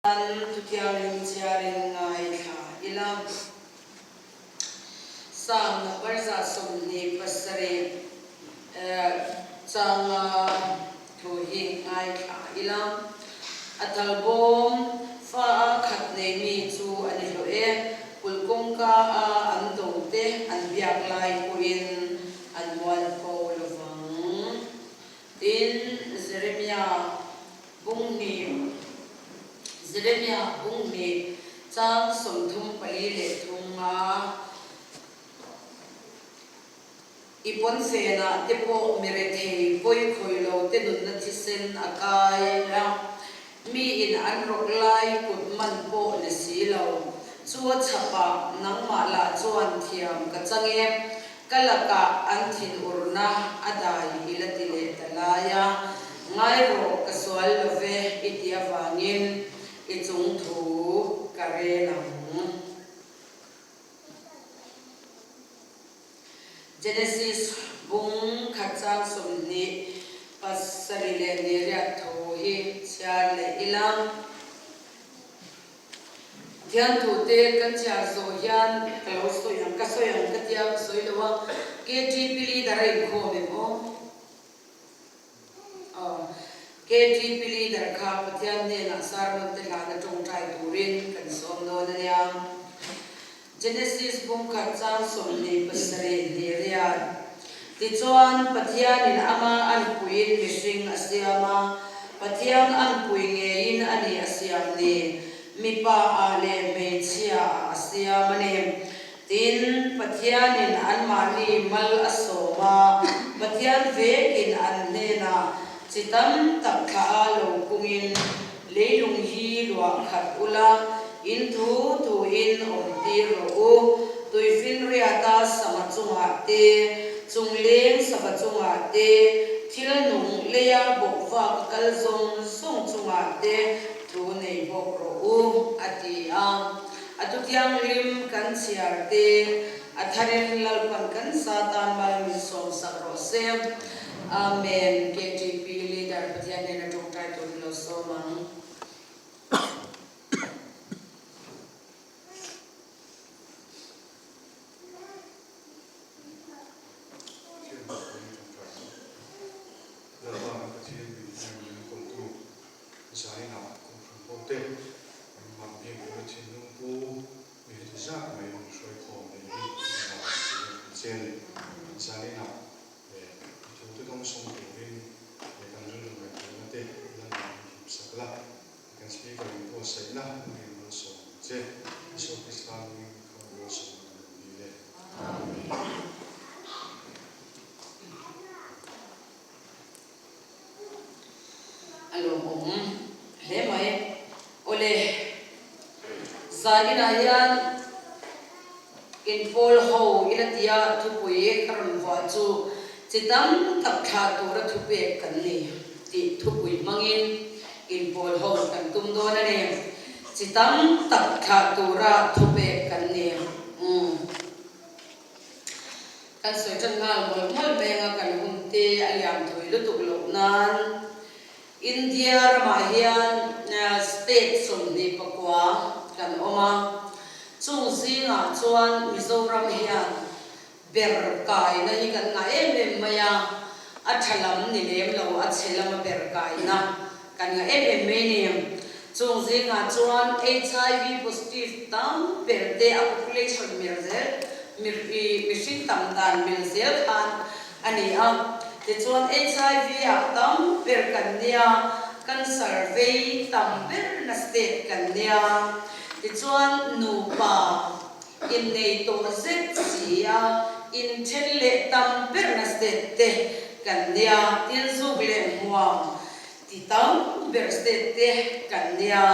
An thuthianghlim chhiarin ngaithla ila. Psalm number 27 changa thu hi ngaithla ila. A thal bawm fa a khat nei mi chu a ni hlawh e, kulh kawngka a an do te an biak lai pawhin an mualpho lovang. Tin, Jeremia Bunghnih, Jeremia Bunghnih chang 33 a i pawnfenah te pawh mi rethei pawi khawi lo te nunna thisen a kai a, miin an rawk lai kut man pawh ni si lo. Chu a chhapah nangmah lah chuan thiam ka chang e. Ka lakah an thinurna a dai i la ti leh ta lai a, ngai rawh ka sual lo ve i ti avangin i chung thu ka rel ang. Genesis bung khat chang 27 leh ni riat thu hi chhiar leh ila. Thian thute kan chhiar zawh hian ka lo sawi ang, ka sawi ang ka tia ka sawi lo a, KTP leader a inkhawm em aw? Aw, KTP leader kha Pathian hnenah sermon te hlana tawngtai turin kan sawm dawn a nia. Genesis bung khat chang 27 ni riat. Tichuan, Pathianin ama anpuiin mihring a siam a, Pathian anpui ngeiin a ni a siam ni, mipa ah leh hmeichhia ah a siam a ni. Tin, Pathianin anmahni mal a sawm a, Pathian vekin an hnenah chi tam tak thla a lo pungin, Leilung hi luah khat ula, in thu thuin awm tir rawh u. Tuifinriata sangha chungah te, chungleng sava chungah te, thil nung leia bawk vak a kal zawng zawng chungah te thu nei bawk rawh u, a ti a. A thuthianghlim kan chhiar te, a tharin Lalpan kan sa tan mal min sawmsak rawh se. Amen. KTP Leader Pathian hnena tawngtai turin lo sawm ang. Pathian ropui tawngtai chu Lalpa kan Pathian min hmel min kawltu Zainah Kohhran hote engmah biak tura thinlung pu mi heti zat mai min hruaikhawm leh hi engmah ang chi kan che a ni. Zainah He i thute dawngsawng turin he kan rilru ngaihtuahna te lamah min hipsak la, kan Speaker in buatsaih la, nangin malsawm ang che. Isua Krista hmingin khawngaih malsawmna kan rawn dil e. Amen. A lawmawm hle mai. Awle, zaninah hian inpawl ho ila tia thupui ka rawn vuah chu chi tam tak thlah tura thupek kan ni tih thupui hmangin inpawl ho kan tum dawn a ni. Chi tam tak thlah tura thupek kan ni. Umm. Kan sawi tan nghal mawlh mawlh meng a, kan hun te a liam thui lutuk loh nan India ramah hian state 29 kan awm a, chung zingah chuan Mizoram hian ber kaina hi kan ngah em em mai a, a tha lam ni lem lo, a chhe lama ber kaina kan ngah em em mai ni. Chung zingah chuan HIV positive tam ber te a population mil zel, mihring tam dan mil zel khan a ni a. Tichuan HIV ah tam ber kan nia, cancer vei tam ber na state kan nia. Tichuan nupa innei tawh zet si a, inthen leh tam ber na state te kan nia. Tin zuk leh hmuam Ti tam ber state te kan nia.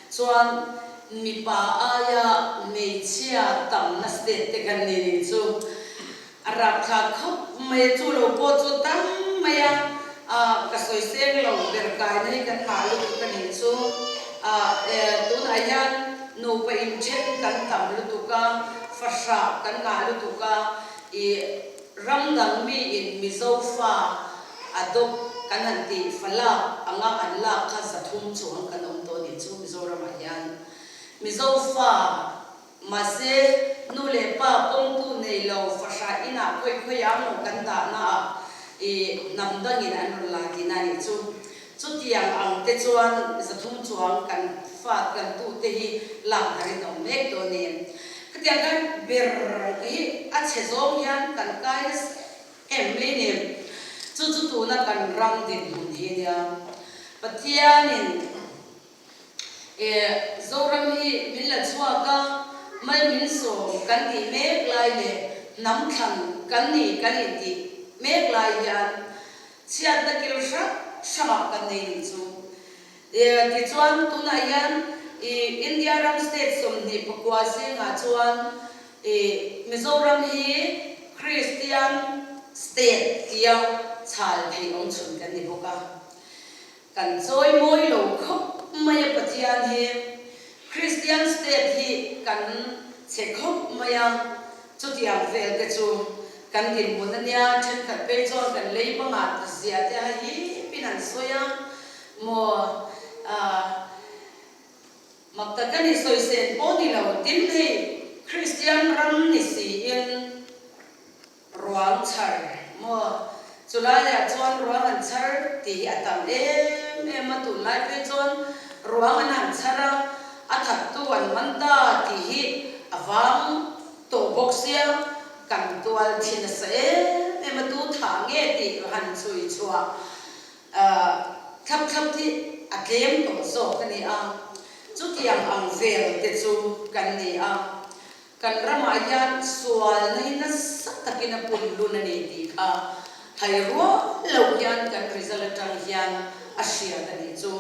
Chuan mipa aia hmeichhia tamna state te kan ni nih chu a rapthlak khawp mai a, chu lo pawh chu tam mai a, ka sawi seng lo ber kaina hi kan nghah lutuk a nih chu. Tunah hian nupa inthen kan tam lutuk a, fahrah kan nghah lutuk a, ih ram dang miin Mizo fa Adopt kan han tih fa lak anga an lak kha 300 chuang kan awm tawh nih chu Mizoramah. Mizo fa, mahse nu leh pa pawmtu nei lo fahrah inah khawi khawi ang maw kan dahna ah i hnam dangin an rawn la tihna a nih chu. Chutiang ang te chuan 300 chuang kan fa kan tute hi lak darin a awm mek dawn a ni. Khatiang khan ber hi a chhe zawng hian kan kai nasa em mai ni. Chu chu tuna kan ram dinhmun hi nia. Pathianin Zoram hi min la chhuak a, mal min sawm kan tih mek lai leh hnam thlan kan ni kan intih mek lai hian Chhiatna kil hrang hrangah kan nei nih chu. Tichuan tunah hian India ram state 29 zingah chuan Mizoram hi Kristian state tia chhal theih awm chhun kan ni bawk a. Kan chawi mawi lo khawp mai a Pathian hi Kristian state hi kan chhe khawp mai a, chutiang vel te chu kan dinhmun a nia, thenkhat phei chuan kan lei bangah zia te a hipin an sawi a maw ah mak tak a ni sawisel pawh ni lo tin hei Kristian ram ni siin Ruang chhar maw? Chulaiah chuan ruang an chhar tih hi a tam em em a, tunlai phei chuan ruang an han chhar a, a thattu an man ta tih hi a vang tawh bawk sia, kan tual thin nasa em em a, tu thah nge tih han chhui chhuah thlap thlap hi a tlem tawh zawk a ni a, chutiang ang vel te chu kan ni a. Kan ramah hian sualna hi nasa takin a pun lun a ni tih kha hai rual lo hian kan result atang hian a hriat a nih chu.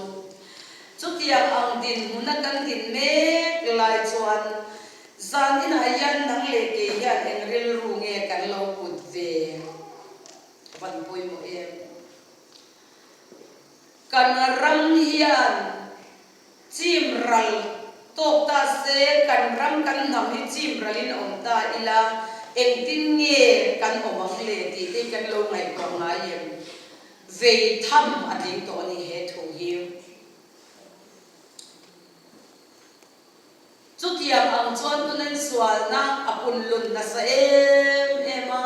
Chutiang ang dinhmuna kan din mek lai chuan zan inah hian nang leh kei hian eng rilru nge kan lo put ve van pawimawh em? Kan ram hian Chim ral tawk ta se, kan ram kan hnam hi chim ralin awm ta ila, engtin nge kan awm ang le tih te hi kan lo ngaihtuah ngai em? Vei tham a tling tawh a ni he thu hi. Chutiang ang chuan tunin sualna a punlun nasa em em a.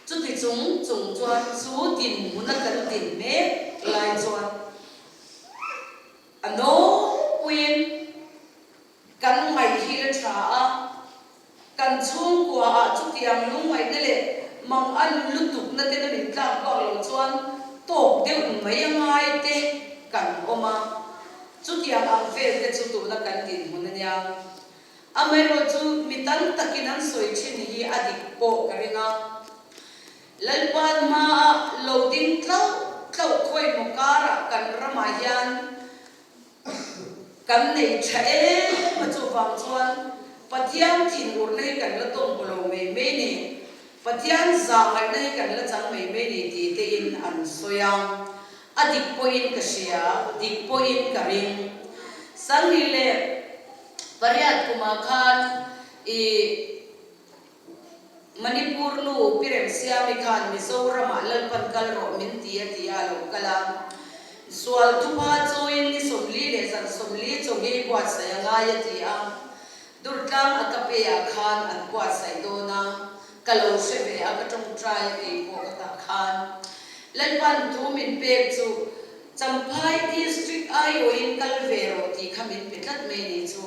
Chuti chung chung chuan chu dinhmuna kan din mek lai chuan a nawlpuiin kan ngaih hi la tha a, kan chhungkuaah chutiang lungngaihna leh mangan lutukna tena min tlak bak lo chuan tawk deuh mai a ngai te kan awm a, chutiang ang vel te chu tuna kan dinhmun a nia. Amaherawh chu mi tam takin an sawi thin hi a dik pawh ka ring a. Lalpan hmaah lo ding tlauh tlauh khawi maw karah kan ramah hian kan nei tha em a chuvang chuan Pathian thinurna hi kan la tawng baw lo mai mai ni, Pathian zahngaihna hi kan la chang mai mai ni tih te in an sawi a. A dik pawhin ka hria, dik pawhin ka ring. Sanghnih leh pariat kumah khan i Manipur nu Pi Remsiami khan Mizoramah Lalpan kal rawh min ti a ti a, a lo kal a. Sual thupha chawiin ni 40 leh zan 40 chawngei buatsaih a ngai a ti a. Durtlang a ka pe ah khan an buatsaih dawn a, ka lo hre ve a, ka tawngtai a kei pawh ka tah khan. Lalpan thu min pek chu Champhai District aiawhin kal ve rawh tih kha min pe tlat mai ni chu.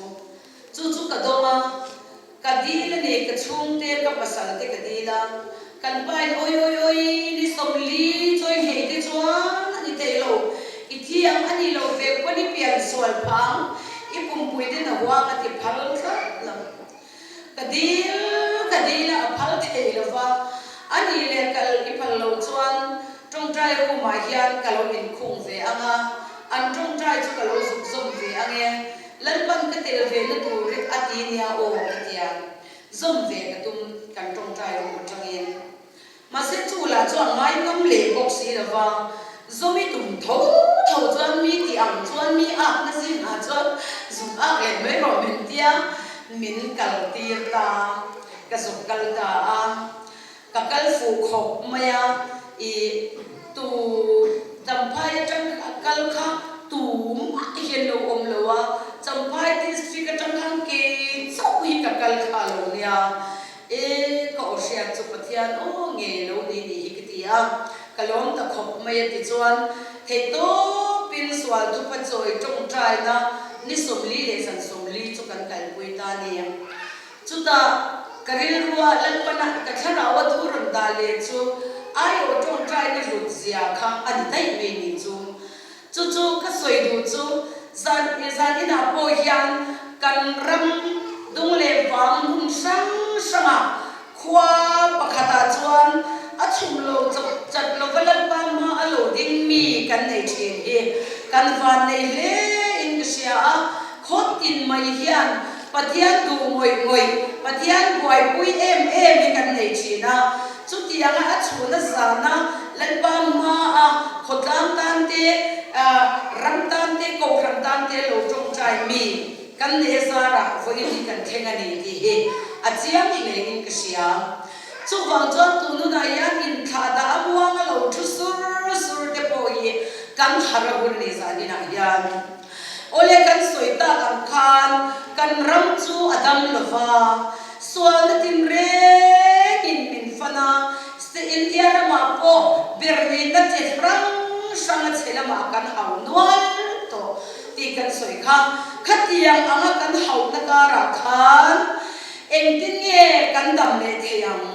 Chu chu ka dawng a, ka dil a ni, ka chhungte, ka pasal te ka dil a, kan pa in awi awi awi ni 40 chawi nghei te chuan a ni thei lo, i thi ang a ni lo ve pawn i pian sual phah ang, i pumpui ten a huang a ti phal tlat lo. Ka dil ka dil a, a phal thei lo va, a nih leh kal i phal lo chuan tawngtai room ah hian ka lo inkhung ve ang a, an tawngtai chu ka lo zuk zawm ve ang e, Lalpan ka tel ve na tur a ti nia aw ka tia, zawm ve ka tum kan tawngtai room atangin. Mahse chu lah chuan ngai ngam leh bawk si lo va, zawmi tum tho tho chuan mi tih ang chuan mi akna zingah chuan zuk ak leh mai rawh min tia min kal tir ta, ka zuk kal ta a, ka kal fuh khawp mai a, i tu Champhai atang. mai a tichuan theihtawpin sual thupa chawi tawngtaina ni 40 leh zan 40 chu kan kalpui ta a ni. Chutah ka rilrua Lalpana ka thlaraua thu rawn dah leh chu aiawh tawngtaina hlut zia kha a ni daih mai ni chu. Chu chu ka sawi duh chu zan zan inah pawh hian kan ram dung leh vang hmun hrang hrangah khua pakhatah chuan a chhum lo chawp chat lova Lalpa hma a lo ding mi kan nei thin hi kan van nei hle in ka hria a, khaw tin mai hian Pathian duh ngawih ngawih, Pathian buaipui em em hi kan nei thin a. Chutianga a chhuna zana Lalpa hmaa khawtlang tan te, ram tan te, kohhran tan te lo tawngtai mi kan nei zarah vawiin hi kan thleng a ni tih hi a chiang hlein ka hria. Chuvang chuan tununah hian inthlahdah a muanga lo thu sur sur te pawh hi kan harh a hun ni zaninah hian. Awle kan sawi tak ang khan kan ram chu a dam lo va, sualna tinrengin min fan a, India ramah pawh berhneihna che hrang hrang a chhe lamah kan hau nual tawh tih kan sawi kha. Khatiang anga kan hauhna karah khan engtin nge kan dam leh thei ang?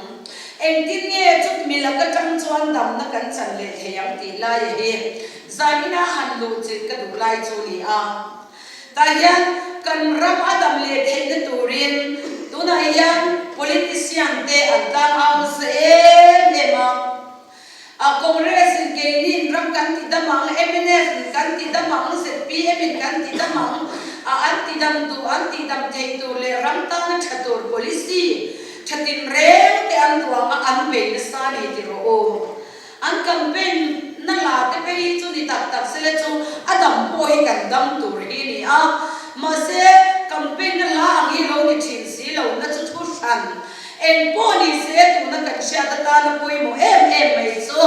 Engtin nge chutmi lak atang chuan damna kan chan leh thei ang tih laia hi Zanin a han luh chilh ka duh lai chu ni a. Tah hian kan ram a dam leh theihna turin tunah hian politician te an tlang au nasa em em a. A Congress in keini in ram kan ti dam ang, mnf in kan ti dam ang, zpm in kan ti dam ang, a an ti dam duh, an tih dam theih tur leh ram tana tha tur policy tha tinreng te an duang a, an bei nasa a ni ti rawh u. An campaign na la te phei hi chu ni tak tak sele chu a dam pawh hi kan dam tur hi ni a, mahse campaign na la ang hi lo ni thin si lo na chu thu hran eng pawh ni se tuna kan hriat atana pawimawh em em mai chu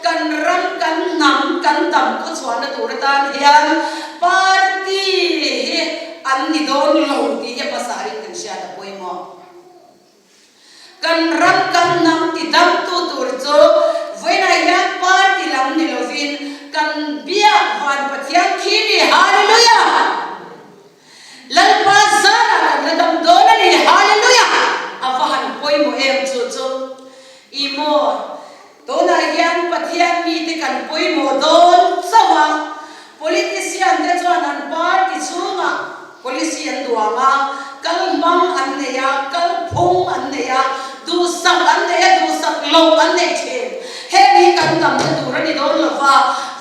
kan ram kan hnam kan dam khawchhuahna tur atan hian party hi an ni dawn lo tih hi a hmasa in kan hriat a pawimawh. Kan ram kan hnam ti damtu tur chu vawiinah hian party lam ni lovin kan biak van Pathian khi ni. Hallelujah! Lalpa zarah kan la dam dawn a ni. Hallelujah! A va han pawimawh em chu chu. I maw? Tunah hian Pathian mite kan pawimawh dawn chauh a, politician te chuan an party chhungah policy an duang a, kal hmang an nei a, kal phung an nei a, duhsak an nei a, duhsak loh an nei thin. Heng hi kan damna tur a ni dawn lo va,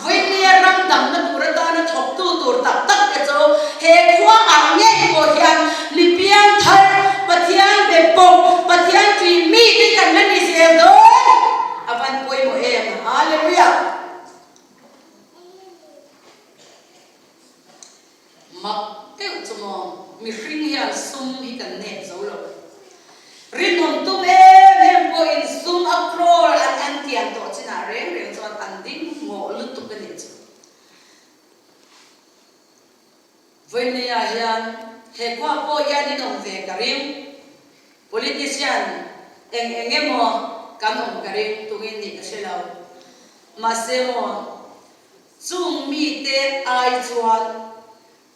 vawinia ram damna tur atana thawktu tur tak tak te chu he khua ah ngei pawh hian mi piangthar, Pathian be pawp, Pathian tui mite kan la ni zel dawn a van pawimawh em. Hallelujah! Mak deuh chu maw, mihring hian sum hi kan nep zo lo. Rinawm tum em em pawhin sum a crore an an tian tawh chinah reng reng chuan an ding ngawh lutuk a nih chu. Vawineia hian he khua pawh hian in awm ve ka ring. Politician eng eng emaw kan awm ka ring tungin nih ka hre lo. Mahse maw chung mite ai chuan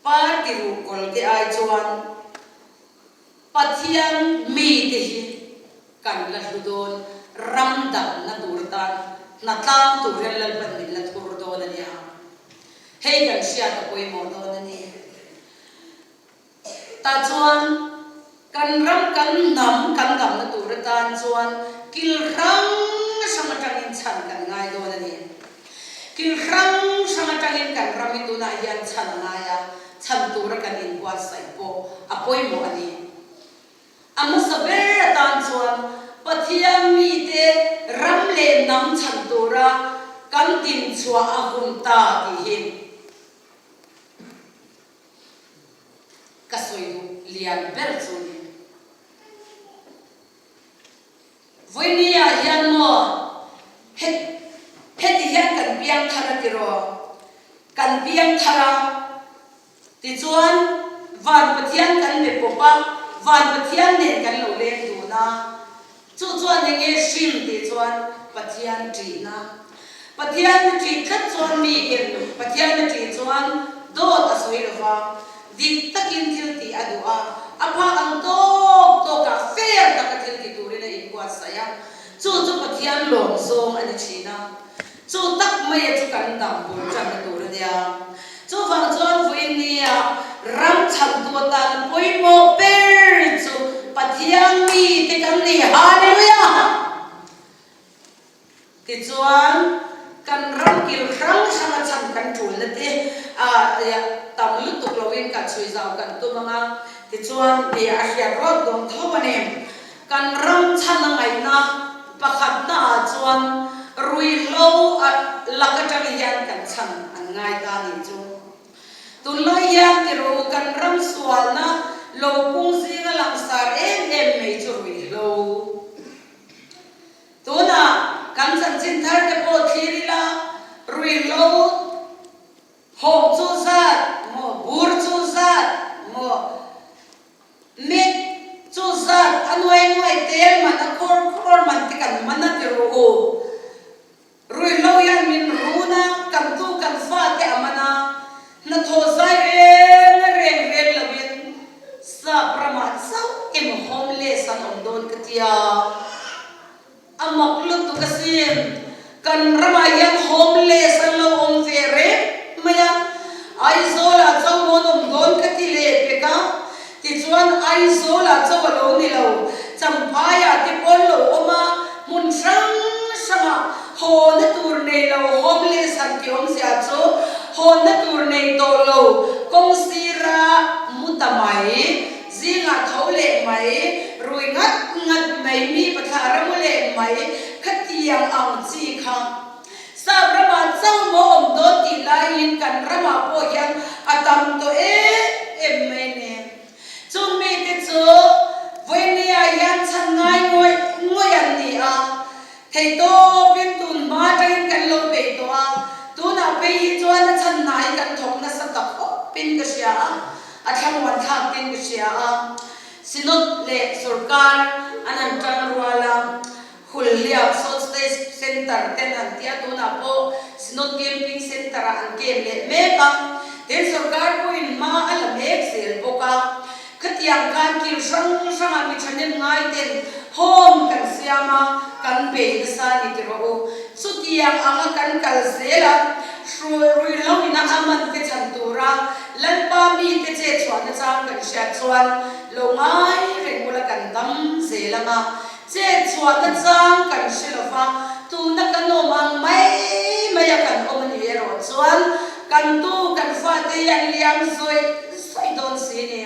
party ruhkawl te ai chuan Pathian mite hi kan la hlu dawn, ram damna tur atan hnatlang tur hian Lalpan min la thur dawn a nia. Hei kan hriat a pawimawh dawn a ni. Tah chuan kan ram kan hnam kan damna tur atan chuan kil hrang hrang atangin chhan kan ngai dawn a ni. Kil hrang hrang atangin kan ram hi tunah hian chhan a ngai a, chhan tura kan inbuatsaih pawh a pawimawh a ni. A hmasa ber atan chuan Pathian mite ram leh hnam chhan tura kan dinchhuah a hun ta tih hi ka sawi duh lian ber chu a ni. Vawinia hian maw heti hian kan piang thar a tiraw? Kan piang thar a, tichuan Van Pathian kan be pawp a, Van Pathian nen kan lo leng dun a, chu chuan enge hrim tih chuan Pathian ṭihna. Pathian na ṭih tlat chuan miin Pathian na ṭih chuan dawt a sawi lo va, dik takin thil tih a duh a, a phak ang tawk tawkah fair taka thil ti turin a inbuatsaih a, chu chu Pathian lawm zawng a ni ṭhin a. Chu tak maia chu kan dam bul ṭanna tur a nia. Chuvang chuan vawiin nia ram chhantu atana pawimawh ber chu Pathian mite kan ni. Hallelujah! Tichuan, kan ram kil hrang hranga chhan kan ṭulna te tam lutuk loin kan chhui zau kan tum ang a, tichuan tia a hriat rawt dawn tho a ni. Kan ram chhan a ngaihna pakhatna ah chuan ruihhlo lak atang hian kan chhan an ngai ta nih chu. Tunlai hian tiru kan ram sualna lo pung zinga langsar em em mai chu ruihhlo. Tunah kan chanchin thar te pawh thlir ila, ruihhlo hawk chu zat maw, bur chu zat maw, met chu zat, a nuai nuai tel man, a khawr khawr man te kan man a ti ru u. Ruihhlo hian min run a, kan tu kan fate a man a, hnathawh zai reng reng reng loin Sap ramah chauh emaw homeless an awm dawn ka tia. A mak lutuk asin. Kan ramah hian homeless an lo awm ve reng mai a. Aizawlah chauh maw an awm dawn ka ti leh pek a. Tichuan Aizawlah chauh a lo ni lo. Champhaiah te pawh an lo awm a, hmun hrang hrangah hawnna tur nei lo homeless han ti awmzia chu hawnna tur nei tawh lo kawng sira mu ta mai, zingah tho leh mai, rui ngat ngat mai, mi pathlah ramu leh mai khatiang ang chi kha Sap ramah chauh maw awm dawn tih laiin kan ramah pawh hian a tam tawh em em mai a ni. Chung mite chu Vawinia hian chhan ngai ngawih ngawih an ni a, theihtawpin tun hma atangin kan lo bei tawh a, tunah phei hi chuan a chhan hna hi kan thawk nasa ta khawpin ka hria a, a thlamuan thlak tin ka hria a. Synod leh sorkar an han tang rual a, Hulhliap Solstice Centre ten an ti a, tunah pawh Synod Camping Centre ah an camp leh mek a, tin sorkar pawhin hma a la mek zel bawk a. Khatiang khan kil hrang hrangah mi thahnem ngai ten home kan siam a, kan bei nasa a ni ti rawh u. Chutiang anga kan kal zel a, ruihhlo ina a man te chhan tura Lalpa mite che chhuahna chang kan hriat chuan lo ngai reng ula kan dam zel ang a. Chet chhuahna chang kan hre lo va, tuna kan awm ang mai maia kan awm a ni erawh chuan kan tu kan fate hi an liam zawih zawih dawn si ni,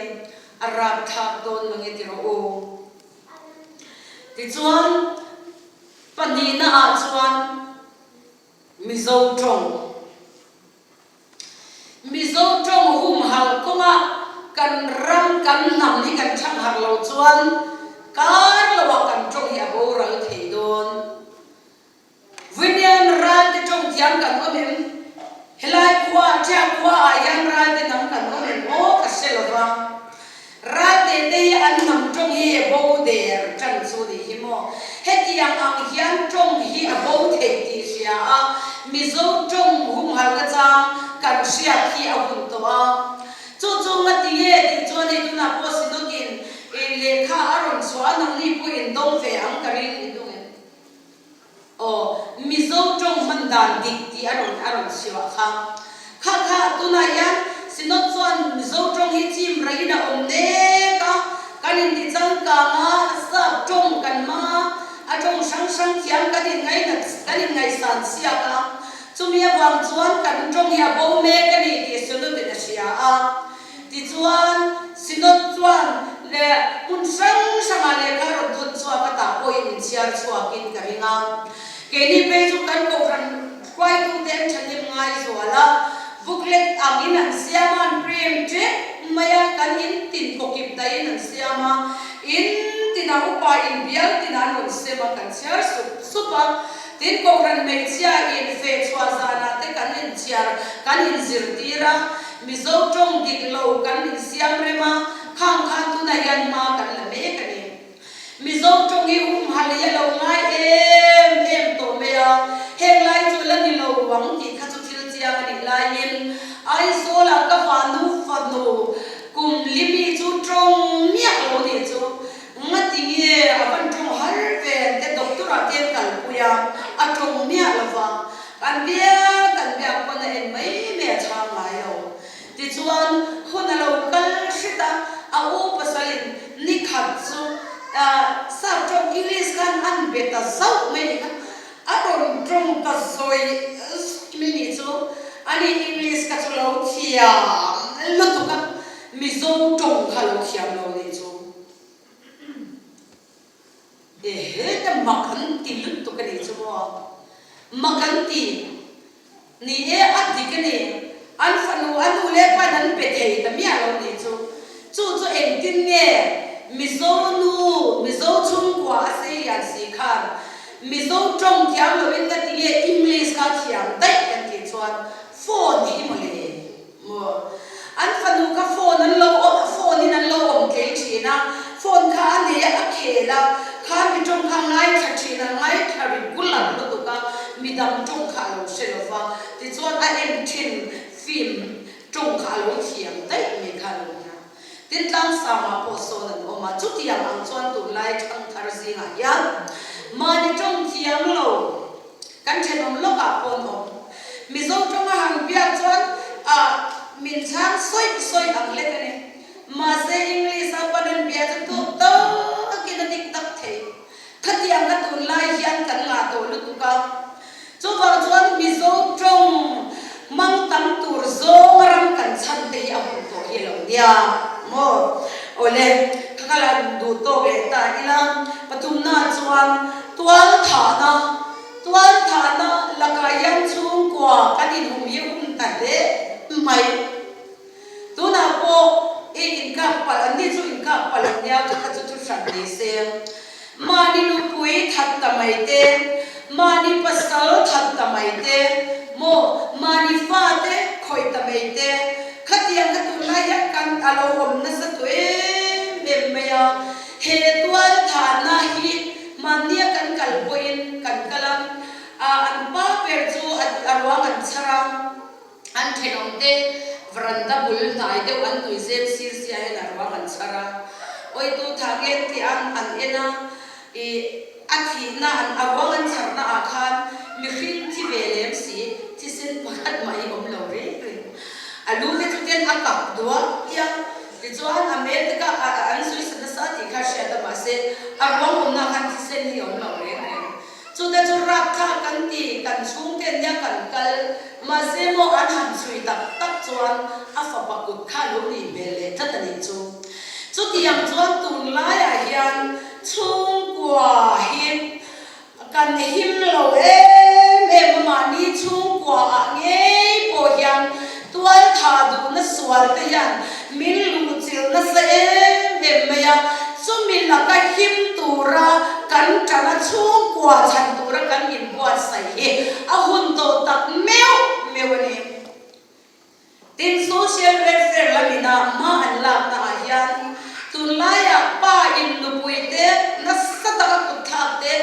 a rapthlak dawn mange ti rawh u. Tichuan, pahnihna ah chuan Mizo tawng. Mizo tawng humhalh kawnga kan ram kan hnam hi kan thangharh lo chuan kar loah kan tawng hi a boral thei dawn. Vunian ralte tawng thiam kan awm em? Helai khua, Ṭiak khua ah hian ralte hnam kan awm em aw ka hre lova. Ralte te hi an hnam tawng hi a bo der ṭan chu nih hi maw? Hetiang ang hian tawng hi a bo theih tih hria a, Mizo tawng humhalhna chang kan hriat hi a hun tawh a. Chu chu nga ti nge tih chuan hei tunah pawh Synod-in lehkha a rawn chhuah a, nangni pawh in dawng ve ang ka ring i dawng em? Aw, Mizo tawng hman dan dik tih a rawn a rawn chhiah kha. Kha kha, tunah hian Synod chuan Mizo tawng hi chim raiin a awm nek a, kan inti changkang a, sap tawng kan hmang a, a tawng hrang hrang thiam kan inngainat kan inngaihsan chhiak a, chumi avang chuan kan tawng hi a bo mek a ni tih Synod in a hria a. Tichuan, Synod chuan leh hmun hrang hrangah lehkha rawn thawn chhuak a tah pawhin inchhiar chhuakin ka ring a. Keini phei chu kan kohhran hruaitute an thahnem ngai zual a, booklet angin an siam a, an prem tep mai a, kan in tin kawkip daihin an siam a, in tinah upa in bial tinah an rawn sem a, kan chhiar sup sup a. Tin, kohhran hmeichhia in fehchhuah zanah te kan inchhiar, kan inzirtir a, Mizo tawng dik lo kan insiam rem a, khang khan tunah hian hma kan la mek a ni. Mizo tawng hi humhalh hi a lo ngai em em tawh mai a, heng lai chu la ni lo. lo ang tih kha chu thil chiang a nih laiin Aizawlah ka vanu fanu kum limi chu tawng miah lo nih chu ngati nge a van tawng har ve an te doctor ah te an kalpui a, a tawng miah lo va, kan biak kan biak pawn a en mai mai a chhang ngai lo. Tichuan, hun a lo kal hret a, a u pasalin ni khat chu sap tawng English khan an be ta zauh mai ni kha, a rawn tawng ta zawi mai ni chu, ani English kha chu lo thiam lutuk a, Mizo tawng kha lo thiam lo ni chu. Ehe te mak an ti lutuk a nih chu maw? Mak an ti. Ni e, a dik a ni. An fanu a nu leh pain an pe thei ta miah lo nih chu. Chu chu engtin nge Mizo nu, Mizo chhungkua a sei lian si khan Mizo tawng thiam loin nga tinge English kha thiam daih kan tih chuan phone hi mawle. Maw? An fanu kha phone an lo phone in an lo awm tlei thin a, phone kha a nei a, a khel a, kha mi tawng kha a ngaithla thin a, ngaithla regular lutuk a, midang tawng kha a lo hre lo va, tichuan a en thin film tawng kha a lo thiam daih mai kha a lo nia. Tin tlangsangah pawh sawn an awm a, chutiang ang chuan tunlai thangthar zingah hian mahni tawng thiam lo, Kan thenawm lawkah pawh an awm. Mizo tawnga han biak chuan ah min chhang sawi sawi ang lek a ni. Mahse English a pawn an bia chu tawp takin a dik tak thei. Khatiang ka tunlai hian kan ngah tawh lutuk a. Chuvang chuan Mizo tawng hmang tam tur zawng ram kan chhan te hi a hun tawh hi a lo nia maw. Awle, kha ka la duh tawk leh ta ila pathumna chuan Tual thahna, Tual thahna lakah hian chhungkua kan inhum hi hun ta hle mai. Tunah pawh i inkap palh, an ni chu inkap palh an nia, ka kha chu thu hran ni se. Mahni nupui that ta mai te, mahni pasal that ta mai te, maw mahni fate khawih ta mai te, khatiang kha tunlai hian kan a lo awm nasa tawh em em mai a. He tualthahna hi mahnia kan kal pawhin kan kal a, an pa ber chu a ruang an chhar a, an thenawmte varanda bul hnai deuh an tuizem sir sia hian a ruang an chhar a, awitu thah nge tih an an en a, ih a thihna an a ruang an chharna ah khan mihring thi ve lem si thisen pakhat mah hi awm lo reng reng. A lu te chu ten a kak duah tia. Tichuan a hmel te kha an sawi nasa tih kha hriat a, mahse a ruang awmna khan thisen hi a awm lo reng reng. Chute chu rapthlak kan ti, kan chhungte nia kan kal, mahse maw an han chhui tak tak chuan a fapa kut kha a lo nih hmel leh tlat a nih chu. Chutiang chuan tunlaiah hian chhungkua hi Kan him lo em em a, mahni chhungkua ah ngei pawh hian tual tha duhna sual te hian min luhchilh nasa em em mai a, chumi laka him tura kan tana chhungkua chhan tura kan inbuatsaih hi a hun tawh tak meuh meuh a ni. Tin, social welfare lamina hma an lakna ah hian tunlaiah pa in nupui te nasa taka kut thlak te,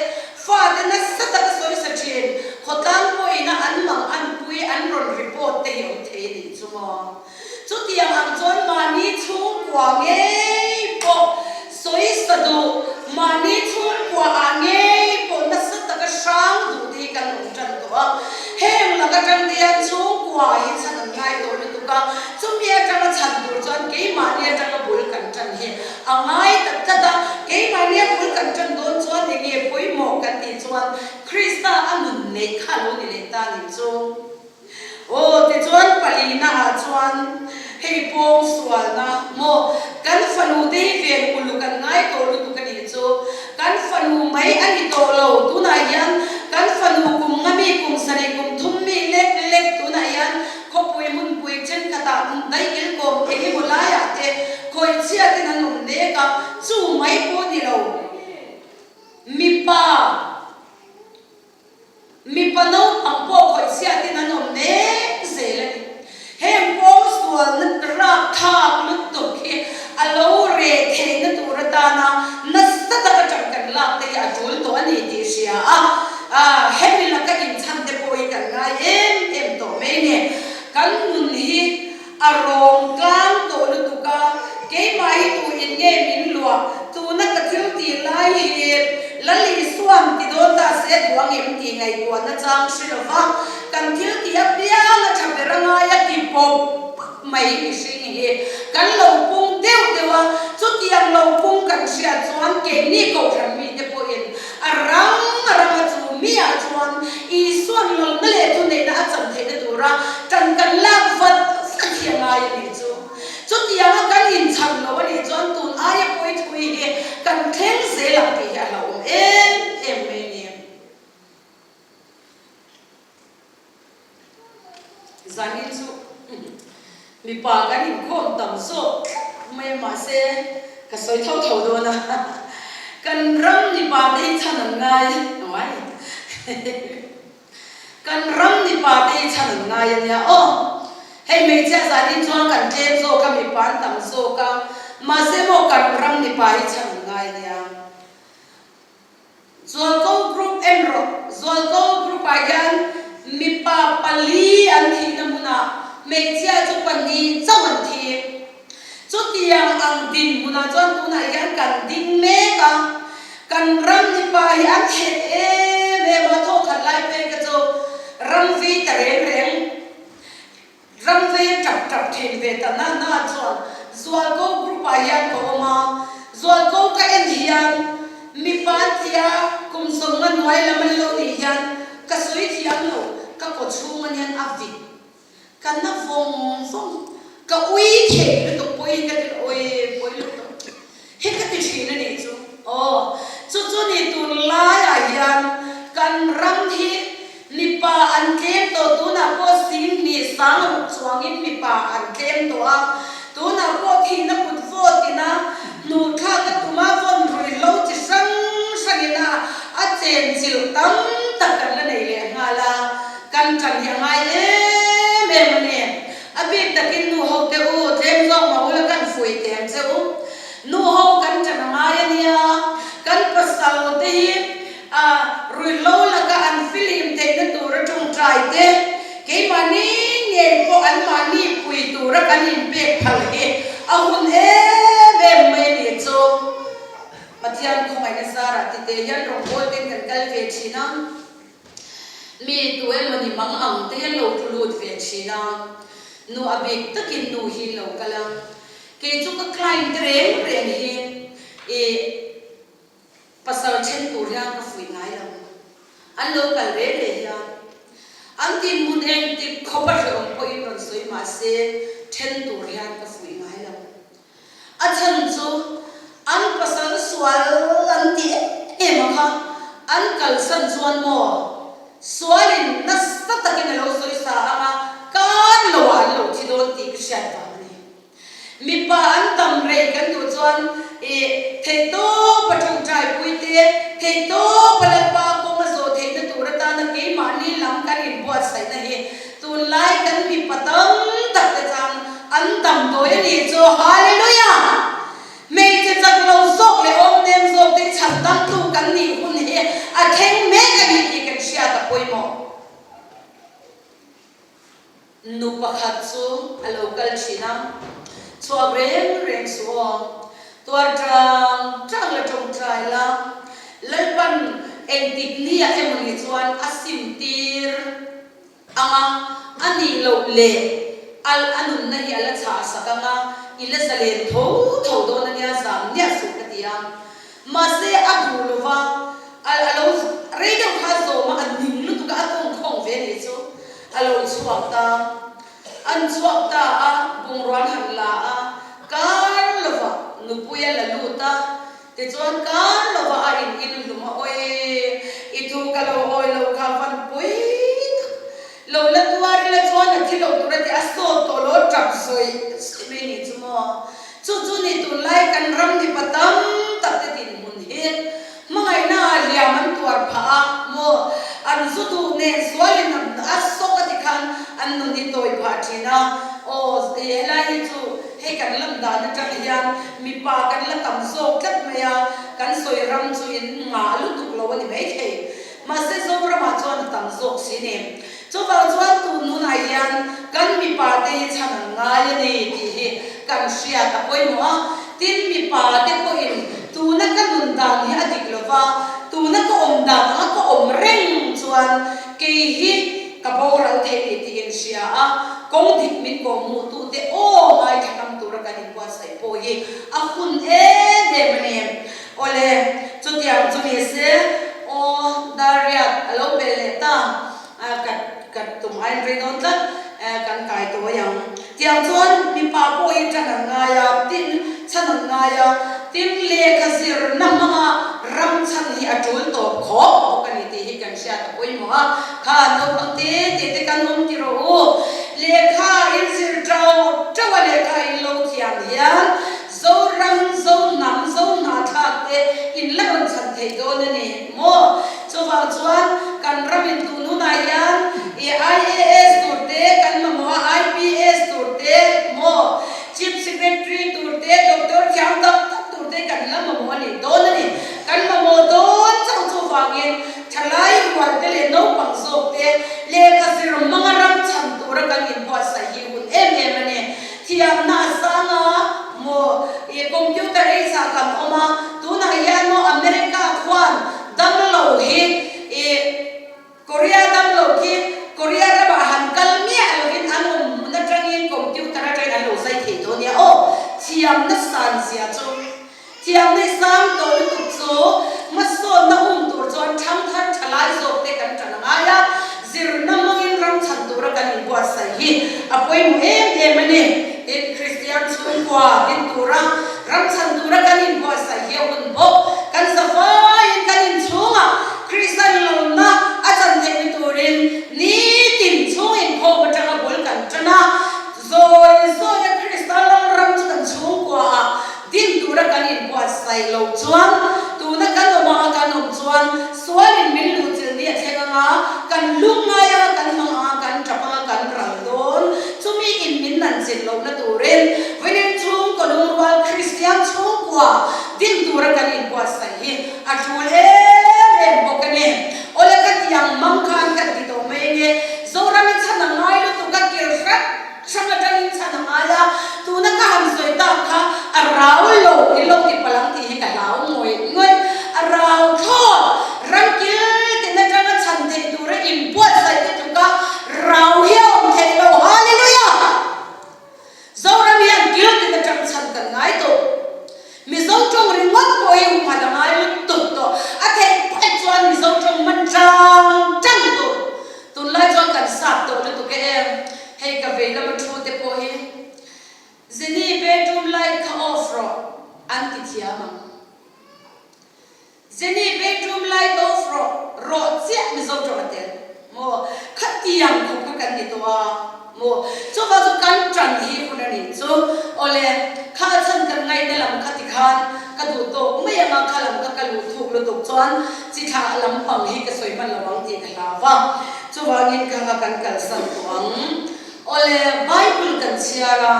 fa te nasa taka sawisa thin, khawtlang pawhina an mang an pui an rawn report te hi awm thei a nih chu maw. Chutiang ang chuan mahni chhungkua ngei pawh sawisa duh, mahni chhungkua ah ngei pawh nasa taka hrang duh te hi kan awm tan tawh a. Heng lak atang te hian chhungkua hi chhan an ngai tawh lutuk a, chumi atanga chhan tur chuan keimahni atanga bul kan tan hi a ngai tak tlat a, keimahni a bul kan tan dawn chuan eng nge pawimawh kan tih chuan Krista a nun neih kha a lo ni leh ta nih chu. Aw tichuan palina ah chuan hei pawng sualna maw kan fanu te hi ven uluk an ngai tawh lutuk a nih chu kan fanu mai a ni tawh lo tunah hian kan fanu kum nga mi kum sarih kum thum mi lek lek tunah hian khawpui hmunpui thenkhatah daikil kawm eng emaw laiah te khawihchhiat in an awm nek a chu mai pawh ni lo mipa Mipa naupang pawh khawih chhiatin an awm mek zel a ni. Heng pawng sualna rapthlak lutuk hi a lo reh theihna tur atana nasa taka ṭang kan lak te hi a ṭul tawh a ni tih hria a, hemi laka inchhan te pawh hi kan ngai A rawng tlang tawh lutuk a, keimah hi tu in nge min luah, tuna ka thil tih lai hi Lal Isuan ti dawn ta se duh ang em tih ngaihtuahna chang hre lo va, kan thil tih apiang a tha ber a ngai a ti pawp pawp mai mihring hi kan lo pung deuh deuh a, chutiang lo pung kan hriat chuan keini kohhran mite pawhin A rang a rang a chu miah chuan Isua'n lalna leh thuneihna a chan theihna tura ṭan kan lak vat vat hi a ngai a nih chu. Chutianga kan inchhan lo a nih chuan tun aia pawi thui hi kan thleng zel ang tih hi a hlauhawm em em mai a ni. Zanin chu mipa kan inkhawm tam zawk tlat mai a, mahse ka sawi tho tho dawn a, kan ram mipa te hi chhan an ngai uai kan ram mipa te hi chhan an ngai a nia aw, hei hmeichhia zanin chuan kan tlem zawk a mipa an tam zawk a, mahse maw kan ram mipa hi chhan an ngai a nia. Zualko Group en rawh. Zualko Group-ah hian mipa pali an thihna hmunah hmeichhia chu pahnih chauh an thi. Chutiang ang dinhmunah chuan tunah hian kan ding mek a, kan ram mipa hi an thet em em a, thawkhat lai phei kha chu ram vi ta reng reng. Ram veng tap tap thin ve ta na na chuan Zualko group ah hian ka awm a, Zualko ka en hian mipa tia kum sawmnga hnuai lam an lo nih hian ka sawi thiam lo, ka kaw chhung an hian a vit ka na vawng vawng, ka ui thei lutuk pawhin ka ti lo, ui pawi lutuk hi ka ti thin a nih chu aw, chu chu ni tunlaiah hian kan ram hi Mipa an tlem tawh, tunah pawh 20,000 ruk chuangin mipa an tlem tawh a, tunah pawh thihna kut vawt ina hnuhthlak a tuma vawn ruihhlo chi hrang hrangin a a chenchilh tam tak kan la nei leh nghal a, kan ṭan hi a ngai em em a ni. A bik takin nu ho te u, tlem zawk mah ula kan fuih teh ang che u. Nu ho kan ṭan a ngai a nia, kan pasal te hi A ruihhlo laka an filim theihna tura tawngtai te, keimahni ngei pawh anmahni pui tura kan inpek phal hi a hun em em mai a ni chu. Pathian khawngaihna zarah tite hian rawngbawl ten kan kal ve thin a, mi tu emawni mang ang te hian lo tlu lut ve thin a, nu a bik takin nu hi lo kal a, kei chu ka client te reng reng hi i Pasal then tur hian ka fuih ngai lo. An lo kal ve ve hian an dinhmun engtik khawp a hrehawm pawhin rawn sawi mah se then tur hian ka fuih ngai lo. A chhan chu an pasal sual an ti em em a kha an kalsan chuan maw sualin nasa takin a lo sawi sa ang a, kar loah an lo thi dawn tih ka hriat vang a ni. Mipa an tam rei kan duh chuan i theihtawp a tawngtai pui te, theihtawp a Lalpa kawng a zawh theihna tur atana keimahni lam kan inbuatsaihna hi tunlai kan mipa tam tak te chuan an damdawi a nih chu. Hallelujah! Hmeichhe chak lo zawk leh awmnem zawk te hi chhan tamtu kan nih hun hi a thleng mek a ni tih kan hriat a pawimawh. Nu pakhat chu a lo kal thin a, chhuak reng reng suh aw, tuar tang tang la tawngtai la, Lalpan engtik ni ah emawni chuan a sim tir ang a, a nih loh leh al a nunna hi a la chhah sak ang a, i la zalen tho tho dawn a nia zam niah suh ka ti a. Mahse a duh lo va, a a lo rei deuh kha zawm a, a ning lutuk a, a tawngkhawng ve nih chu a lo chhuak ta. An chhuak ta a, bungrua an han la a, kar lovah nupui a la lut a, tichuan kar lovah a in in hlum a, Awi, i thu ka lo awi lo kha van pui tak, lo la tuar ila chuan a thi lo tur a ti, a sawt tawh lo, a tap zawih zawih mai nih chu maw. Chu chu ni tunlai kan ram mipa tam tak te dinhmun hi hmangaihna ah hliam an tuar phah a maw? An zu duh nen zualin an a sawk a ti khan an nun hi tawi phah thin a, aw i helai hi chu hei kan lan dan atang hian mipa kan la tam zawk tlat mai a, kan sawi ram chu in ngah lutuk lo a ni maithei. Mahse Zoramah chuan a tam zawk si ni. Chuvang chuan tun hunah hian kan mipa te hi chhan an ngai e. a ni tih hi kan hriat a pawimawh a. Tin, mipa te pawhin tuna ka nun dan hi a dik lova, tuna ka awm dan anga ka awm reng chuan kei hi ka boral thei ni tih inhria a, kawng dik min kawhhmuhtute aw ngaithla ngam tura kan inbuatsaih pawh hi a hun em em a ni. Awle, chutiang chu ni se, aw Dariat a lo pel leh ta, ka ka tum aiin rei dawn tlat, kan kai tawi ang. Tiang chuan mipa pawh hi ṭan an ngai a, tin chhan an ngai a, tin lehkha zirna hmanga ram chhan hi a ṭul tawp khawp bawk a ni tih hi kan hriat a pawimawh a. Kha naupang te te te kan awm ti rawh u, lehkha in zir ṭauh ṭauh a lehkha in lo thiam hian Zoram, Zohnam, Zohnahthlak te in la rawn chhan thei dawn a ni maw? Chuvang chuan kan ram in tun hunah hian i IAS tur te kan mamawh a, IPS tur te maw, Chief Secretary tur te, Doctor thiam tak tak tur te kan la mamawh a ni dawn a ni. Kan mamawh dawn chauh chuvangin thalai rual te leh naupang zawk te lehkha zir hmanga ram chhan tura kan inbuatsaih hi hun em em a ni. Thiamna a sang a maw i computer ei zah kan awm a, tunah hian maw America khuan damlo hi i Korea damlo khi Korea ramah han kal miah lovin an awm hmun atangin computer atangin an lo zai thei dawn nia aw, thiamna san zia chu. Thiamna i sang tawh lutuk chu hmasawnna um tur chuan ṭhangthar ṭhalai zawkte kan ṭan a ngai a, zirna hmangin ram chhan tura kan inbuatsaih hi a pawimawh em em a ni. Tin, Kristian chhungkua din tura ram chhan tura kan inbuatsaih hi a hun bawk. Kan zavaiin kan inchhungah Kristian lawmna a chan theihna turin nitin chhung inkhawm aṭanga bul kan ṭan a, Zawi zawia Krista lalram chu kan chhungkuaah din tura kan inbuatsaih loh chuan, tuna kan awm anga kan awm chuan sualin min luhchilh ni a thleng anga, kan lung ngai anga, kan hmang anga, kan tap anga, kan ral dawn. Chumi in min nanchilh lohna turin vawiin chhungkaw lungrual Kristian chhungkua din tura kan inbuatsaih hi a tul em em bawk a ni. Awle ka ti ang mang khan kan ti tawh mai nge. Zoram i chhan a ngai lutuk a, kir hrang hrang atangin chhan a ngai a, tuna ka han sawi tak kha a rau lo i lo ti palh ang tih hi ka hlau ngawih ngawih. A rau thlawt, ram kil tin atanga chhan theih tura inbuatsaih te tluka rau hi a awm theih lo. Hallelujah! Zoram hian kil tin atang chhan kan ngai tawh. Mizo tawng ringawt pawh hi humhalh a ngai lutuk tawh. A theih paih chuan Mizo tawng man tang tang tur. Tunlai chuan kan sap tawh lutuk e em. Hei ka vei lama thu te pawh hi Zini bedroom light kha off rawh an ti thiam ang. Jenny bedroom light off rawh rawh chiah Mizo tawng a tel maw khatiang khawp kha kan ni tawh a maw chuvang chu kan tan hi hun a nih chu awle kha chhan kan ngaihna lam kha tikhan ka duh tawk mai anga kha lam kha ka luh thuk lutuk chuan chi thlah lampang hi ka sawi hman lo ang tih ka hlau va chuvangin kha kha kan kalsan tawh ang. Awle, Bible kan chhiar a,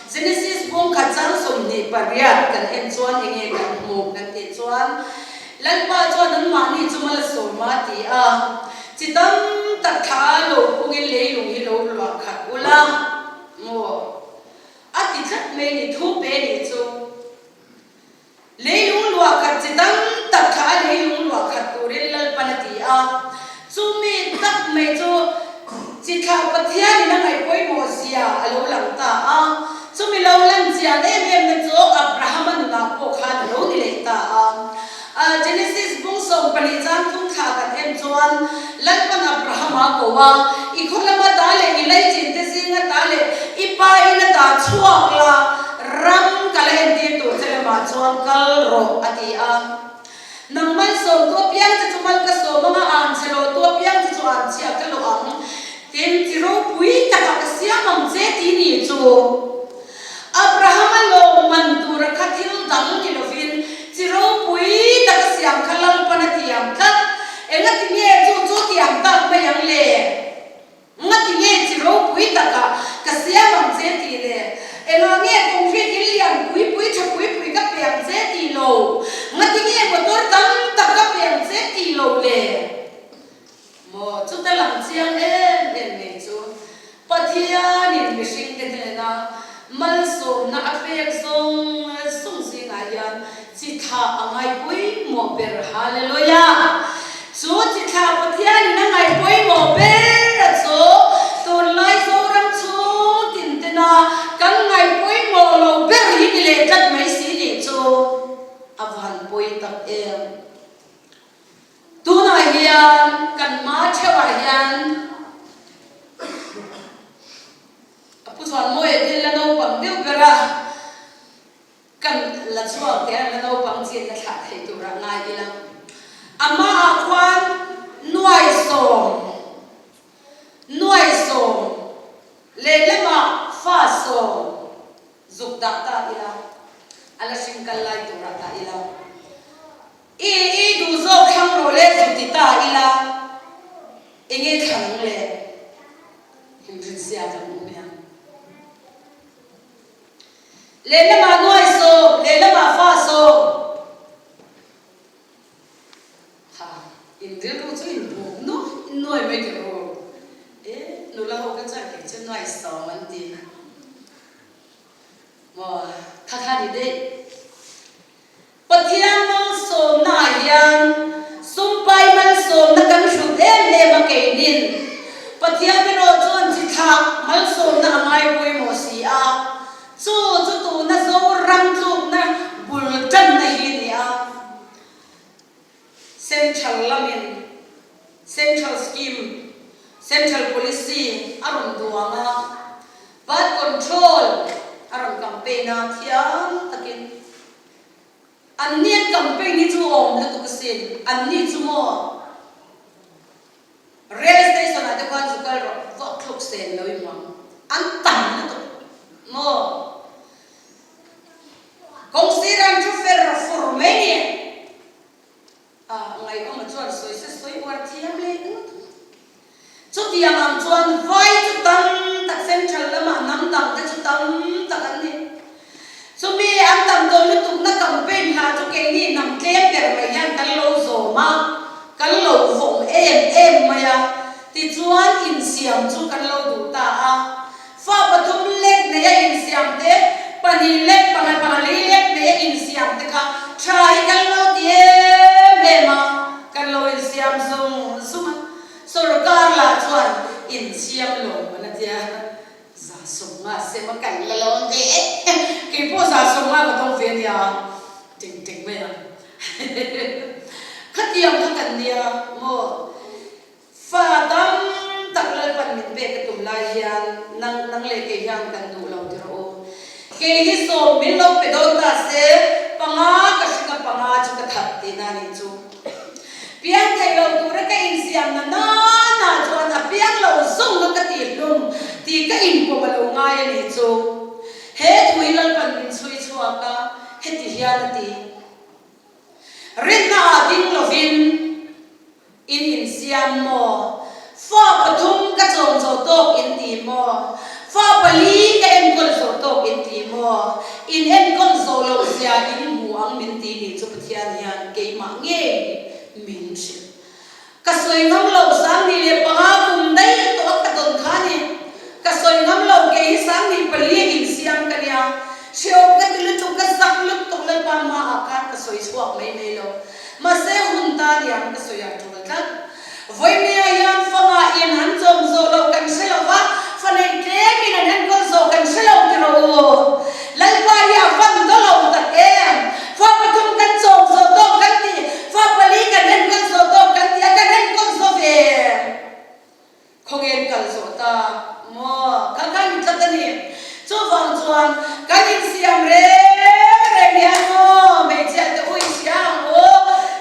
Genesis bung khat chang 28 kan en chuan enge kan hmuh kan tih chuan, Lalpa chuan anmahni chu mal a sawm a ti a, chi tam tak thla lo phungin leilung hi lo luah khat ula maw? A ti tlat mai ni, thu pe nih chu. Leilung luah khat chi tam tak kha a leilung luah khat turin Lalpan a ti a. Chumi tak mai chu chi thlah Pathianin a ngaih pawimawh zia a lo lang ta a. Chumi lo lan chian em em na chu Abrahama nunah pawh khan a lo ni leh ta a. Genesis bung 12 chang thum thla kan en chuan Lalpan Abrahama a ko a, I khaw lama ta leh i laichin te zinga ta leh i pa in a ta chhuak la, ram ka la entir tur che lamah chuan kal rawh a ti a. Nang malsawm tu apiang che chu mal ka sawm anga an che lawh tu apiang che chu an chhia ka lawh ang. Tin, chi ropui takah ka siam ang che ti ni chu. Abrahama lawmman tura kha thil dang ni lovin chi ropui taka siam kha Lalpan a tiam tlat. Engati nge chu chu tiam tak mai ang le? Ngati nge chi ropui taka ka siam ang che tih le? Engah nge concrete in lian pui pui tha pui pui ka pe ang che tih lo? Ngati nge motor tam tak ka pe ang che tih lo le? Maw chuta lang chiang em em mai chu Pathianin mihringte hnena. pek zawng zawng zingah hian chi thlah a ngai pawimawh ber. Hallelujah! Chu chi thlah Pathianin a ngaih pawimawh ber a chu tunlai Zoram chhung tin tena kan ngaih pawimawh lo ber hi ni leh tlat mai si nih chu a van pawi tak em. Tunah hian kan hma theuhah hian a pu chuan mawi a thil la naupang deuh ber a, kan la chhuak te a la naupang chin la thlah thei turah ngai ila. A hmaah khuan nuaisawm, nuaisawm lehlamah fa sawm zuk dah ta ila, a la hring kal lai turah dah ila. I i duh zawk thlang rawh le zu ti ta ila enge thlang ang le? Inrinsia ka hmuh mai ang. Lehlamah nuai sawm, lehlamah fa sawm. Ha, in rilru chu in buk nuai nuai mai teh u. E, nula ho ka chuan kei chu nuai sawm an ti. Maw, kha kha ni daih. Pathian malsawmnaah hian sumpai malsawmna kan hlut em em a keinin Pathian erawh chuan chi thlah malsawmna a ngai pawimawh si a, chu chu tuna Zoram tlukna bul tanna hi a ni a. Central lamin Central Scheme, Central Policy a rawn duang a, Birth Control a rawn campaign a, thiam takin anni an campaign hi chu awm lutuk asin, anni chu maw Rail station ah te khuan zu kal rawh vawk thluk sen lo i hmuang an tam lutuk maw kawng sir an thu fer fur mai ni. A ngaihawma chuan sawi se sawi uar thiam leh ngawt ang. Chutiang ang chuan vai chu tam tak central lamah hnam dang te chu tam tak an ni. Chumi an tam tawh lutukna campaign hla chu keini hnam tlem ber mai hian kan lo zawm a, kan lo vawng em em mai a. Tichuan insiam chu kan lo duh ta a. Fa pathum lek neia insiam te, pahnih lek, panga pahali lek neia insiam te kha tha hi kan lo ti em em a, kan lo insiam zung zung a. Sorkar lah chuan insiam lo an a tia, za sawmnga sem a kan la lo ang ve e, kei pawh za sawmnga ka dawng ve a nia, teng teng mai ang. Khatiang kha kan nia maw? Fa tam tak Lalpan min pek a tum lai hian nang nang leh kei hian kan duh lo ti rawh u. Kei hi sawm min lo pe dawn ta se, panga ka hring a panga chu ka that tihna a nih chu. Piang thei lo tura ka insiam na nana chuan a piang lo zawng a ka tihhlum tih ka inpawm a lo ngai a nih chu. He thu hi Lalpan min chhui chhuak a, heti hian a ti. Rinna ah ding lovin in insiam maw? Fa pathum ka chawm zawh tawk in ti maw? Fa pali ka enkawl zawh tawk in ti maw? In enkawl zawh loh zia in hmu ang min ti nih chu Pathian hian keimah ngei min hrilh. Ka sawi ngam lo 25 kum daih tawh a ka dawn kha ni. Ka sawi ngam lo kei hi 24 a insiam ka nia. Hreawm ka ti lutuk, ka zak lutuk Lalpa hmaah khan ka sawi chhuak mai mai lo. Mahse hun ta niang ka sawi ah tul tlat. Vawimia hian fanga in an chawm zawh loh kan hre lo va, fa nei tlem in an enkawl zawh kan hre lo ti rawh u. Lalpa hi a van daw lo tak em? Fa pathum kan chawm zawh tawk kan ti, fa pali kan enkawl zawh tawk kan ti a, kan enkawl zawh ve. Khawngen kal zawh ta maw? Kha kha ni tlat a ni. Chuvang chuan kan insiam reng reng hian maw hmeichhia te u inhria ang u,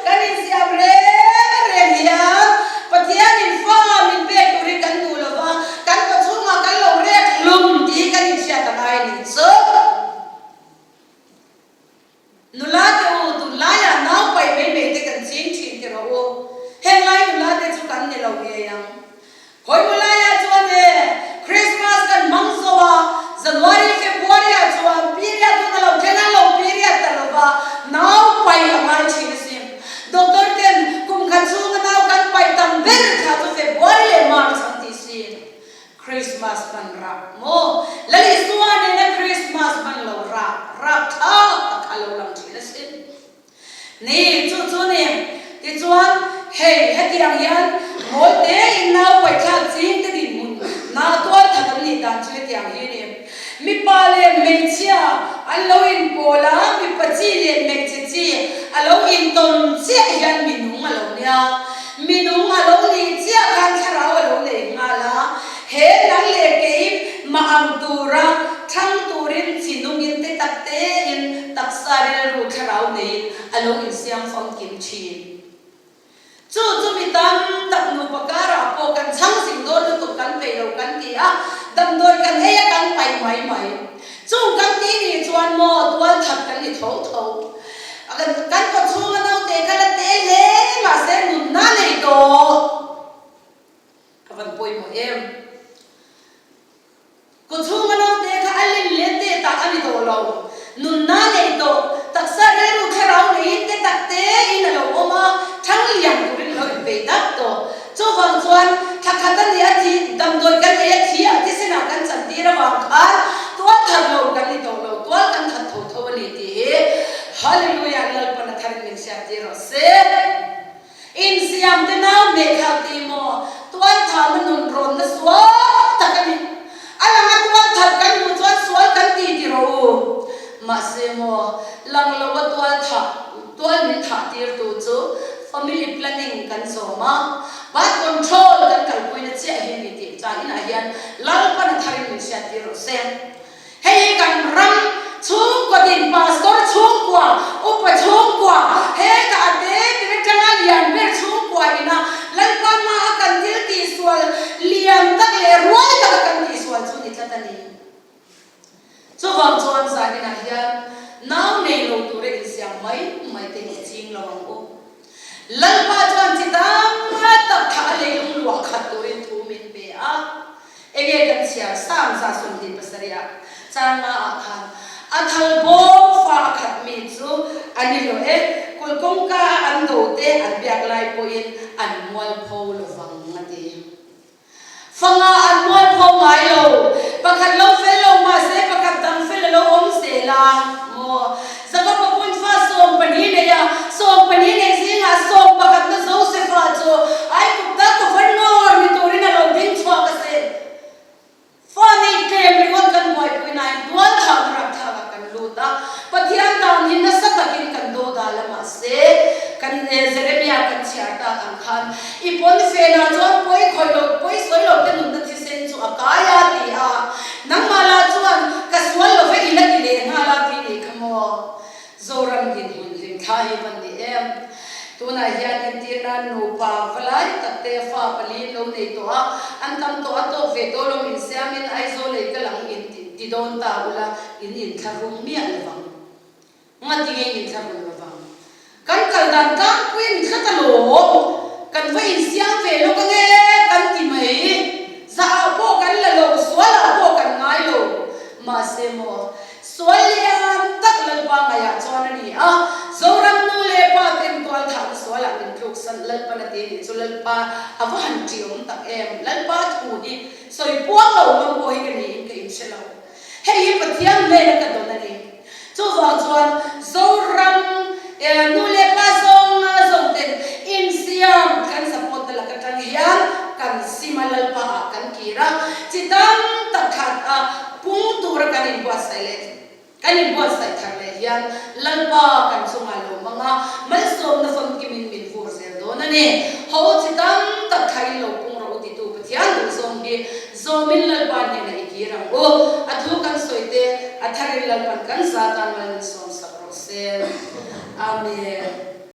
kan insiam reng reng hian Pathianin fa min pek tur hi kan duh lo va, kan kawchhungah kan lo rek hlum tih hi kan inhriat a ngai a nih chu. Nula te u, tunlaiah nau paih mai mai te kan ching thin ti rawh u. Henglai nula te chu kan ni lo ngei ang. Khawimaw laiah chuan e, Christmas kan hmang zo a, January, February ah chuan period hun a lo thleng a, lo period ta lo va, nau paih a ngai thin asin. Doctor ten kum khat chhunga nau kan paih tam ber thla chu February leh March an ti sin. Christmas hman rah maw? Lal Isua nena Christmas. Krismas hman lo rap rapthlak tak kha a lo lang thin asin. Ni, chu chu ni. Tichuan, hei hetiang hian mawi tein nau paihthlak ching te dinhmun na tual that an nih dan chu hetiang hi ni. Mipa leh hmeichhia an lo inpawl a, mipa chi leh hmeichhe chi a lo intawn chiah hian minung a lo nia. Minung a lo nih chiah khan thlarau a lo nei nghal a, he nang leh kei mah ang tura thlang turin chi nungin te tak tein taksa rilru thlarau neiin a lo insiam famkim thin. Chu chu mi tam tak nupa karah pawh kan chhang zing dawn lutuk kan peih lo kan ti a, damdawi kan ei a kan paih mai mai. Chung kan tih nih chuan maw tual that kan ni tho tho. Kan kaw chhunga naute kha la te hle mahse nunna nei tawh. Ka van pawimawh em. Kaw chhunga naute kha a len leh te tak a ni tawh lo. Nunna nei tawh, taksa rilru thlarau neiin te tak tein a lo awm a, thang lian turin a lo inpeih tak tawh. Chuvang chuan thla khat a nih a thi, damdawi kan ei a thi a thisenah kan chantir avang khan tual that lo kan ni tawh lo, tual kan that tho tho a ni tih hi Hallelujah Lalpan a tharin min hriattir rawh se. Insiam te nau hmeh thlak tih maw tual thahna nun rawnna sual tak a ni. A langa tual that kan hmuh chuan sual kan ti ti rawh u. Mahse maw lang lo a tual thah Tual min thah tirtu chu family planning kan zawm a, birth control kan kalpuina chiah hi a ni tih chang inah hian Lalpan a tharin min hriattir rawh se. Hei hi kan ram chhungkaw din pastor chhungkua, upa chhungkua, heta a te ber atanga lian ber chhungkua ina Lalpa hmaa kan thil tihsual lian tak leh rual taka kan tihsual chu ni tlat a ni. Chuvang chuan zaninah hian nau nei lo tura insiam mai mai te hi ching lo ang u. Lalpa chuan chi tam tak thla a leilung luah khat turin thu min pe a. Enge kan chhiar sang za 27 ah changma ah khan a thal bawm fa a khat mi chu a ni lo e, kulh kawngka a an do te an biak lai pawhin an mualpho lovang a ti. Fanga an mualpho ngai lo. Pakhat lo fel lo mahse pakhat dang fel a lo awm zel a maw? Jakob-a pawn fa 12 nei a, 12 nei zingah sawm pakhatna Josefa chu Aigupta governor ni turin a lo ding chhuak a sin. Fa nei tlem ringawt kan buaipui nain tual thahna rapthlakah kan lut a, Pathian dan hi nasa takin kan do dal a mahse kan Jeremia kan chhiar tak ang khan i pawn fenah chuan pawi khawih lo pawi sawi lo te nunna thisen chu a kai a ti a, nangmah lah chuan ka sual lo ve i la ti leh nghal a tih nih kha maw? Zoram dinhmun hlimthla hi van ni em? Tunah hian entir nan nupa va lai tak te fa pali an lo nei tawh a, an tam tawh a tawk ve tawh lo min siamin Aizawl ei ka lang in ti dawn ta ula in inthlahrung miah lovang. Ngati nge in inthlahrung lovang? Kan kal dan tlangpui a ni tlat alawm, kan va insiam ve lawk ange kan ti mai. Zah ah pawh kan la lo, sual ah pawh kan ngai lo. Mahse maw, Sual lian tak Lalpa ngaihah chuan a ni a, Zoram nu leh pa ten tual thahna sualah min tluk san Lalpan a ti nih chu Lalpa a va han ṭiawm tak em, Lalpa thu hi sawi puang lo ngam pawh hi ka niin ka inhre lo. Hei hi Pathian hnena ka dawn a ni. Chuvang chuan Zoram nu leh pa zawng zawng ten insiam kan support na lak aṭang hian kan sim a Lalpa ah kan kir a, chi tam tak khat a Pung tura kan inbuatsaih leh kan inbuatsaih thar leh hian Lalpa kan chungah lo hmang a, malsawmna famkimin min vur zel dawn a ni. Ho chi tam tak thla in lo pung rawh u titu Pathian duh zawng hi zawmin Lalpa hnenah i kir ang u. A thu kan sawi te a tharin Lalpan kan za tan mal min sawm sak rawh se. Amen.